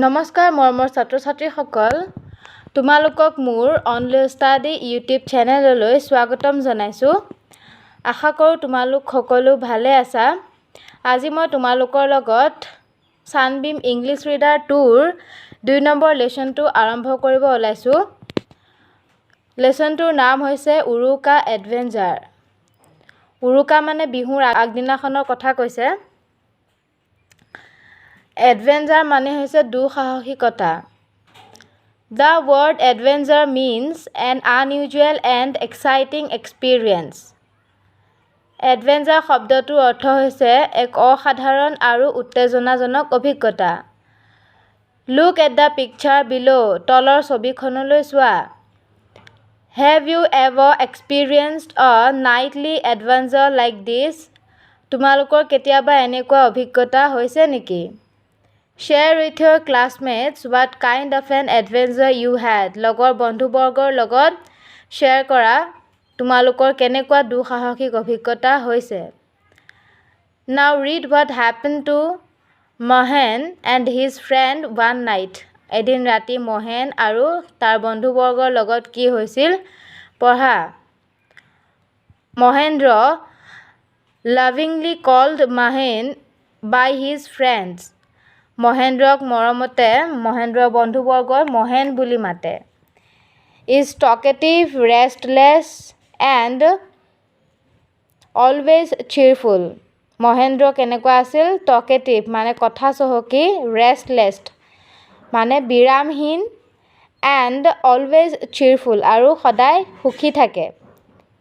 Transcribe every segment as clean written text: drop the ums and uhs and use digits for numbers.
নমস্কাৰ মৰমৰ ছাত্ৰ ছাত্ৰীসকল, তোমালোকক মোৰ অনলি ষ্টাডি ইউটিউব চেনেললৈ স্বাগতম জনাইছোঁ। আশা কৰোঁ তোমালোক সকলো ভালে আছা। আজি মই তোমালোকৰ লগত ছানবিম ইংলিছ ৰিডাৰ 2ৰ 2 নম্বৰ লেচনটো আৰম্ভ কৰিব ওলাইছোঁ। লেচনটোৰ নাম হৈছে উৰুকা এডভেঞ্চাৰ। উৰুকা মানে বিহুৰ আগদিনাখনৰ কথা কৈছে। এডভেঞ্চাৰ মানে হৈছে দুঃসাহসিকতা। The word adventure means an unusual and exciting experience. Adventure শব্দটোৰ অৰ্থ হৈছে এক অসাধাৰণ আৰু উত্তেজনাজনক অভিজ্ঞতা। Look at the picture below. তলৰ ছবিখনলৈ চোৱা। Have you ever experienced a nightly adventure like this? তোমালোকৰ কেতিয়াবা এনেকুৱা অভিজ্ঞতা হৈছে নেকি? Share with your classmates what kind of an adventure you had. লগৰ বন্ধুবৰ্গৰ লগত শ্বেয়াৰ কৰা তোমালোকৰ কেনেকুৱা দুঃসাহসিক অভিজ্ঞতা হৈছে। Now read what happened to Mahen and his friend one night. এদিন ৰাতি মহেন আৰু তাৰ বন্ধুবৰ্গৰ লগত কি হৈছিল পঢ়া। Mahendra, lovingly called Mahen by his friends. মহেন্দ্ৰক মৰমতে মহেন্দ্ৰৰ বন্ধুবৰ্গই মহেন বুলি মাতে। Is talkative, restless and always cheerful. Mahendra কেনেকুৱা আছিল? টকেটিভ মানে কথা চহকী, ৰেষ্টলেছ মানে বিৰামহীন, এণ্ড অলৱেজ চিয়াৰফুল আৰু সদায় সুখী থাকে,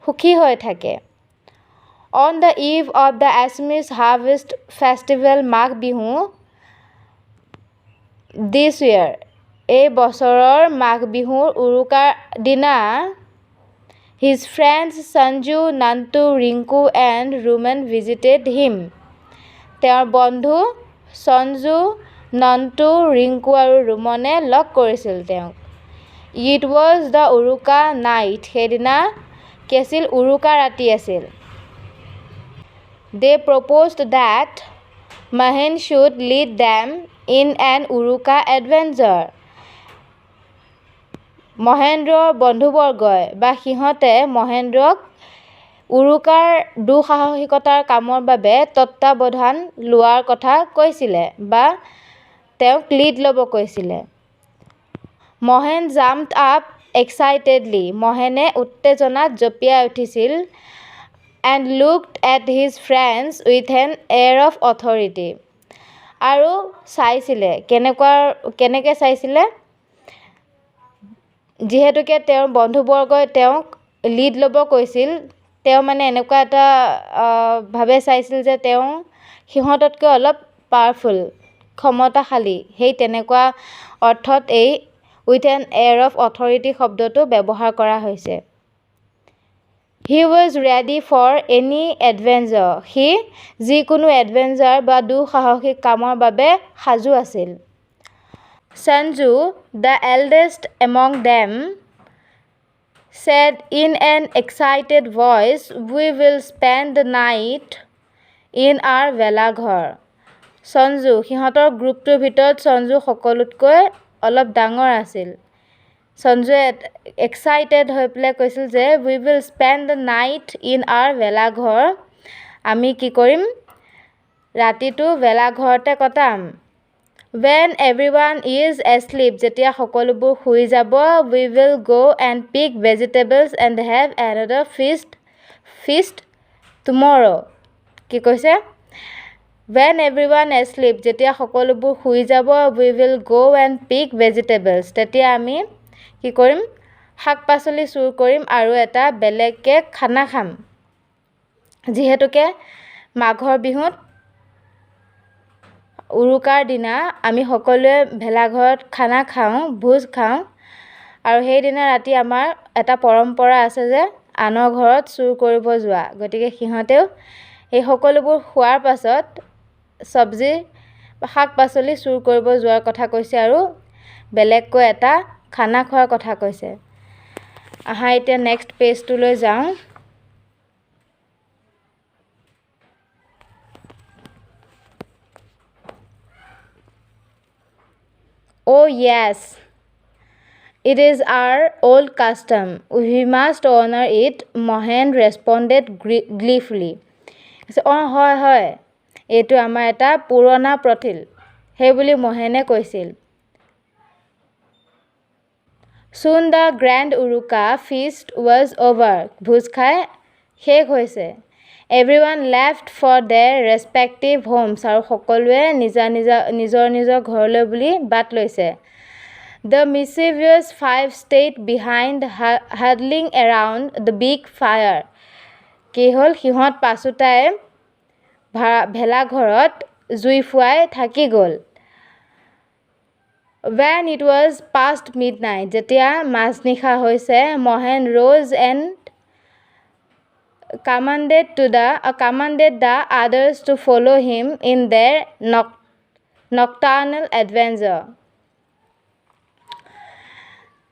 সুখী হৈ থাকে। On the eve of the Assamese harvest festival Magh Bihu this year, এই বছৰৰ মাঘ বিহুৰ উৰুকাৰ দিনা, his friends Sanju, Nantu, Rinku and Ruman visited him. তেওঁৰ বন্ধু সঞ্জু, নন্তু, ৰিংকু আৰু ৰুমনে লগ কৰিছিল তেওঁক। It was the Uruka night. সেইদিনা কি আছিল? উৰুকা ৰাতি আছিল। They proposed that Mahen should lead them in an Uruka adventure. মহেন্দ্ৰৰ বন্ধুবৰ্গই বা সিহঁতে মহেন্দ্ৰক উৰুকাৰ দুঃসাহসিকতাৰ কামৰ বাবে তত্ত্বাৱধান লোৱাৰ কথা কৈছিলে বা তেওঁক লিড ল'ব কৈছিলে। Mahen jumped up excitedly. মহেনে উত্তেজনাত জঁপিয়াই উঠিছিল। And looked at his friends with an air of authority. আৰু চাইছিলে কেনেকুৱা, কেনেকৈ চাইছিলে? যিহেতুকে তেওঁৰ বন্ধুবৰ্গই তেওঁক লিড ল'ব কৈছিল, তেওঁ মানে এনেকুৱা এটা ভাৱে চাইছিল যে তেওঁ সিহঁততকৈ অলপ পাৱাৰফুল, ক্ষমতাশালী। সেই তেনেকুৱা অৰ্থত এই with an air of authority শব্দটো ব্যৱহাৰ কৰা হৈছে। He was ready for any adventure. সি যিকোনো এডভেঞ্চাৰ বা দুঃসাহসিক কামৰ বাবে সাজু আছিল। Sanju, the eldest among them, said in an excited voice, we will spend the night in our Bhelaghar. Sanju, সিহঁতৰ গ্ৰুপটোৰ ভিতৰত সঞ্জু সকলোতকৈ অলপ ডাঙৰ আছিল। সঞ্জুৱে এক্সাইটেড হৈ পেলাই কৈছিল যে we will spend the night in our Bhelaghar. আমি কি কৰিম? ৰাতিটো ভেলাঘৰতে কটাম। When everyone is asleep, যেতিয়া সকলোবোৰ শুই যাব, we will go and pick vegetables and have another feast tomorrow. কি কৈছে? When everyone asleep, যেতিয়া সকলোবোৰ শুই যাব, we will go and pick vegetables. তেতিয়া আমি কি কৰিম? শাক পাচলি চুৰ কৰিম আৰু এটা বেলেগকৈ খানা খাম। যিহেতুকে মাঘৰ বিহুত উৰুকাৰ দিনা আমি সকলোৱে ভেলাঘৰত খানা খাওঁ, ভোজ খাওঁ, আৰু সেইদিনা ৰাতি আমাৰ এটা পৰম্পৰা আছে যে আনৰ ঘৰত চুৰ কৰিব যোৱা। গতিকে সিহঁতেও এই সকলোবোৰ খোৱাৰ পাছত চব্জি, শাক পাচলি চুৰ কৰিব যোৱাৰ কথা কৈছে আৰু বেলেগকৈ এটা খানা খোৱাৰ কথা কৈছে। আহা এতিয়া নেক্সট পেজটোলৈ যাওঁ। Oh yes, it is our old custom. We must honour it," Mahen responded gleefully. অঁ হয় হয়, এইটো আমাৰ এটা পুৰণা প্ৰথা, সেইবুলি মহেনে কৈছিল। Soon the grand Uruka feast was over. ভোজ খাই শেষ হৈছে। Everyone left for their respective homes. আৰু সকলোৱে নিজা নিজা নিজৰ নিজৰ ঘৰলৈ বুলি বাট লৈছে। The mischievous five stayed behind, huddling around the big fire. কি হ'ল? সিহঁত পাঁচোটাই ভেলাঘৰত জুই ফুৱাই থাকি গ'ল। When it was past midnight, যেতিয়া মাজনিশা হৈছে, Mahen rose and commanded the others to follow him in their nocturnal adventure.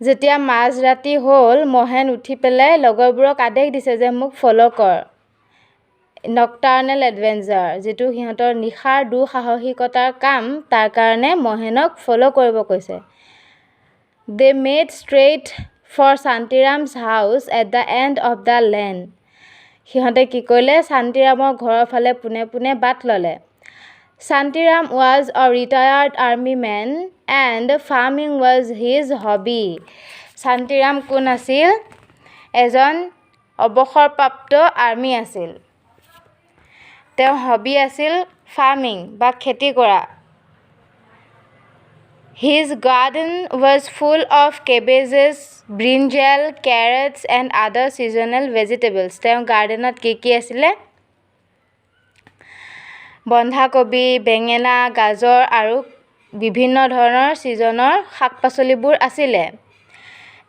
যেতিয়া মাজৰাতি হ'ল, মহেন উঠি পেলাই লগৰবোৰক আদেশ দিছে যে মোক ফ'ল' কৰ। নকটাৰ্নেল এডভেঞ্চাৰ, যিটো সিহঁতৰ নিশাৰ দুঃসাহসিকতাৰ কাম, তাৰ কাৰণে মহেনক ফ'ল' কৰিব কৈছে। They made straight for Shantiram's house at the end of the lane. সিহঁতে কি কৰিলে? শান্তিৰামৰ ঘৰৰ ফালে পোনে পোনে বাট ল'লে। Shantiram was a retired army man and farming was his hobby. Shantiram কোন আছিল? এজন অৱসৰপ্ৰাপ্ত আৰ্মি আছিল। তেওঁৰ হবি আছিল ফাৰ্মিং বা খেতি কৰা। His garden was full of cabbages, brinjal, carrots and other seasonal vegetables. তেওঁৰ গাৰ্ডেনত কি কি আছিলে? বন্ধাকবি, বেঙেনা, গাজৰ আৰু বিভিন্ন ধৰণৰ ছিজনৰ শাক পাচলিবোৰ আছিলে।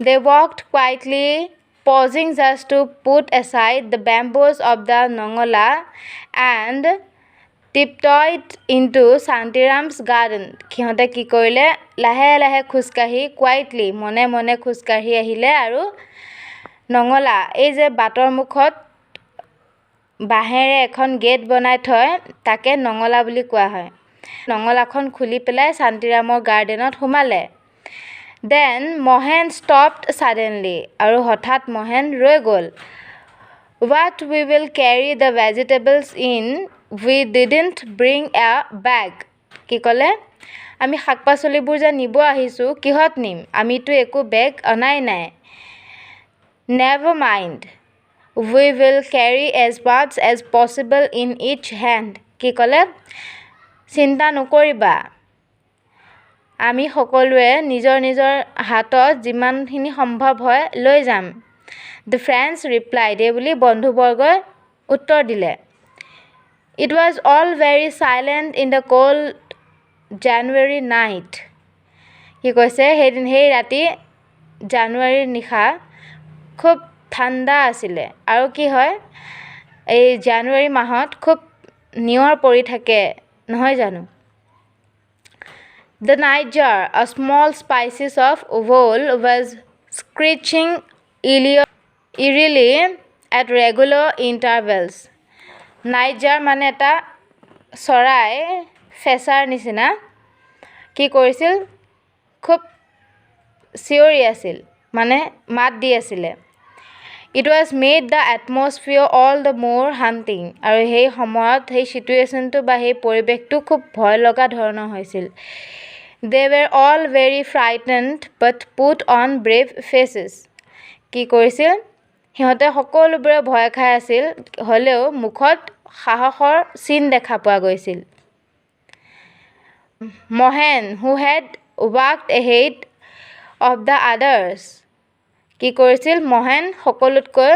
They walked quietly, pausing just to put aside the bamboos of the nangala and tiptoed into Shantiram's garden. সিহঁতে কি কৰিলে? লাহে লাহে খোজকাঢ়ি, কোৱাইটলি, মনে মনে খোজকাঢ়ি আহিলে আৰু নঙলা, এই যে বাটৰ মুখত বাঁহেৰে এখন গেট বনাই থয়, তাকে নঙলা বুলি কোৱা হয়। নঙলাখন খুলি পেলাই শান্তিৰামৰ গাৰ্ডেনত সোমালে। Then Mahen stopped suddenly. আৰু হঠাৎ মহেন ৰৈ গ'ল। "What we will carry the vegetables in? We didn't bring a bag." কি ক'লে? আমি শাক পাচলিবোৰ যে নিব আহিছোঁ, কিহত নিম? আমিতো একো বেগ অনাই নাই। "Never mind, we will carry as much as possible in each hand." কি ক'লে? চিন্তা নকৰিবা, আমি সকলোৱে নিজৰ নিজৰ হাতত যিমানখিনি সম্ভৱ হয় লৈ যাম, the friends replied. এইবুলি বন্ধুবৰ্গই উত্তৰ দিলে। It was all very silent in the cold January night. কি কৈছে? সেইদিন সেই ৰাতি জানুৱাৰীৰ নিশা খুব ঠাণ্ডা আছিলে। আৰু কি হয়, এই জানুৱাৰী মাহত খুব নিয়ৰ পৰি থাকে, নহয় জানো? The nightjar, a small species of owl, was screeching eerily at regular intervals. নাইটজাৰ মানে এটা চৰাই, ফেঁচাৰ নিচিনা। কি কৰিছিল? খুব চিঞৰি আছিল, মানে মাত দি আছিলে। It was made the atmosphere all the more haunting. আৰু সেই সময়ত সেই চিটুৱেশ্যনটো বা সেই পৰিৱেশটো খুব ভয় লগা ধৰণৰ হৈছিল। They were all very frightened but put on brave faces. কি কৰিছিল? সিহঁতে সকলোবোৰে ভয় খাই আছিল, হ'লেও মুখত সাহসৰ চিন দেখা পোৱা গৈছিল। Mahen, who had walked ahead of the others, কি কৰিছিল? মহেন সকলোতকৈ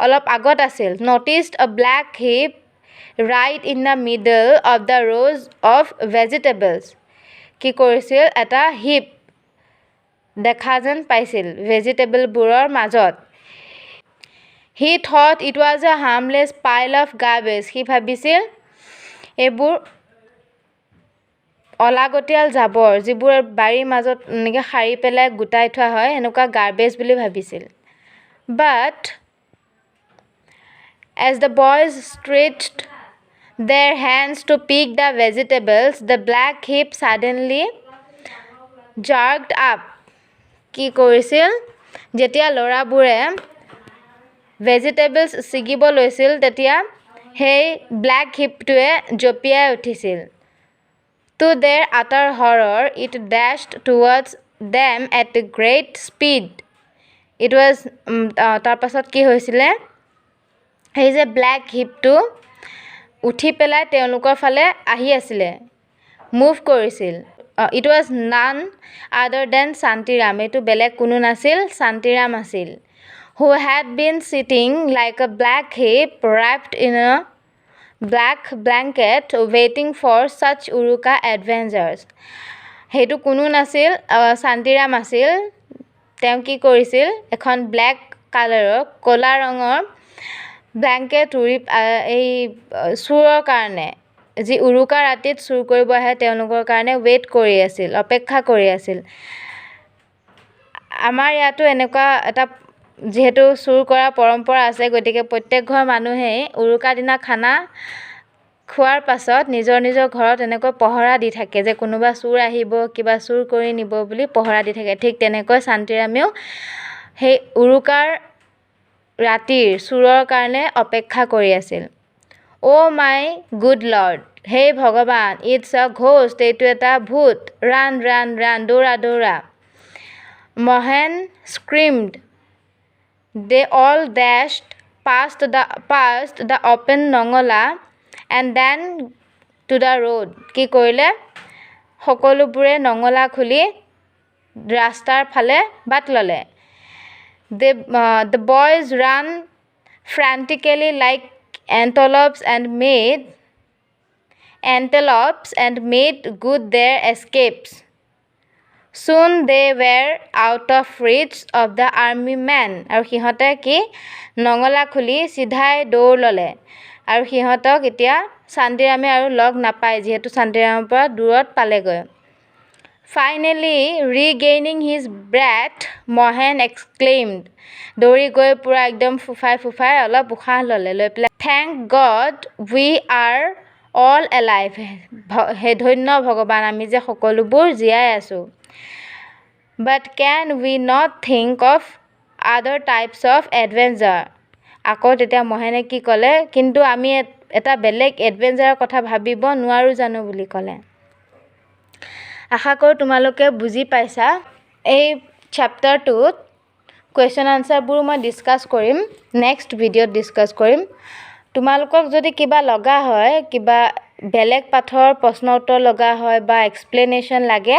অলপ আগত আছিল, noticed a black heap right in the middle of the rows of vegetables. কি কৰিছিল? এটা হিপ দেখা যেন পাইছিল ভেজিটেবলবোৰৰ মাজত। He thought it was a harmless pile of garbage. সি ভাবিছিল এইবোৰ অলাগতিয়াল জাবৰ, যিবোৰ বাৰীৰ মাজত এনেকৈ সাৰি পেলাই গোটাই থোৱা হয়, এনেকুৱা গাৰ্বেজ বুলি ভাবিছিল। But as the boys stretched their hands to pick the vegetables, the black heap suddenly Jerked up. কি কৰিছিল? যেতিয়া ল'ৰাবোৰে ভেজিটেবলছ ছিগিব লৈছিল, তেতিয়া সেই ব্লেক হিপটোৱে জঁপিয়াই উঠিছিল। To their utter horror, it dashed towards them at great speed. It was তাৰপাছত কি হৈছিলে? সেই যে ব্লেক হিপটো উঠি পেলাই তেওঁলোকৰ ফালে আহি আছিলে, মুভ কৰিছিল। It was none other than Shantiram. এইটো বেলেগ কোনো নাছিল, শান্তিৰাম আছিল, who had been sitting like a black heap, wrapped in a black blanket, waiting for such Uruka adventures. সেইটো কোনো নাছিল, শান্তিৰাম আছিল। তেওঁ কি কৰিছিল? এখন ব্লেক কালাৰৰ, ক'লা ৰঙৰ ব্লেংকেট উৰি এই চোৰৰ কাৰণে, যি উৰুকা ৰাতিত চুৰ কৰিব আহে, তেওঁলোকৰ কাৰণে ৱেইট কৰি আছিল, অপেক্ষা কৰি আছিল। আমাৰ ইয়াতো এনেকুৱা এটা যিহেতু চুৰ কৰা পৰম্পৰা আছে, গতিকে প্ৰত্যেক ঘৰ মানুহেই উৰুকা দিনা খানা খোৱাৰ পাছত নিজৰ নিজৰ ঘৰত এনেকৈ পহৰা দি থাকে যে কোনোবা চোৰ আহিব, কিবা চুৰ কৰি নিব বুলি পহৰা দি থাকে। ঠিক তেনেকৈ শান্তিৰামেও সেই উৰুকাৰ ৰাতিৰ চোৰৰ কাৰণে অপেক্ষা কৰি আছিল। "Oh my good Lord!" হে ভগৱান! "It's a ghost!" এইটো এটা ভূত! "Run, run, run!" দৌৰা, দৌৰা, Mahen screamed. They all dashed past the open nangala and then to the road. কি কৰিলে? সকলোবোৰে নঙলা খুলি ৰাস্তাৰ ফালে বাট ল'লে। The boys ran frantically like antelopes and made good their escapes. Soon they were out of reach of the army men. আৰু সিহঁতে কি নঙলা খুলি চিধাই দৌৰ ল'লে আৰু সিহঁতক এতিয়া শান্তিৰামে আৰু লগ নাপায়, যিহেতু শান্তিৰামৰ পৰা দূৰত পালেগৈ। Finally regaining his breath, Mahen exclaimed, দৌৰি গৈ পূৰা একদম ফুফাই ফুফাই অলপ উশাহ ল'লে, লৈ পেলাই, "Thank God we are all alive." হে ধন্য ভগৱান, আমি যে সকলোবোৰ জীয়াই আছোঁ। "But can we not think of other types of adventure?" আকৌ তেতিয়া মহেনে কি ক'লে? কিন্তু আমি এটা বেলেগ এডভেঞ্চাৰৰ কথা ভাবিব নোৱাৰোঁ জানো বুলি ক'লে। আশা কৰোঁ তোমালোকে বুজি পাইছা। এই চেপ্টাৰটোত কুৱেশ্যন আনচাৰবোৰো মই ডিছকাছ কৰিম, নেক্সট ভিডিঅ'ত ডিছকাছ কৰিম। তোমালোকক যদি কিবা লগা হয়, কিবা বেলেগ পাঠৰ প্ৰশ্ন উত্তৰ লগা হয় বা এক্সপ্লেনেশ্যন লাগে,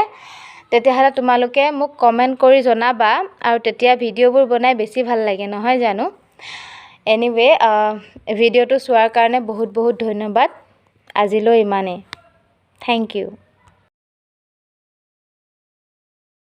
তেতিয়াহ'লে তোমালোকে মোক কমেণ্ট কৰি জনাবা আৰু তেতিয়া ভিডিঅ'বোৰ বনাই বেছি ভাল লাগে, নহয় জানো? এনিৱে, ভিডিঅ'টো চোৱাৰ কাৰণে বহুত বহুত ধন্যবাদ। আজিলৈ ইমানেই। Thank you.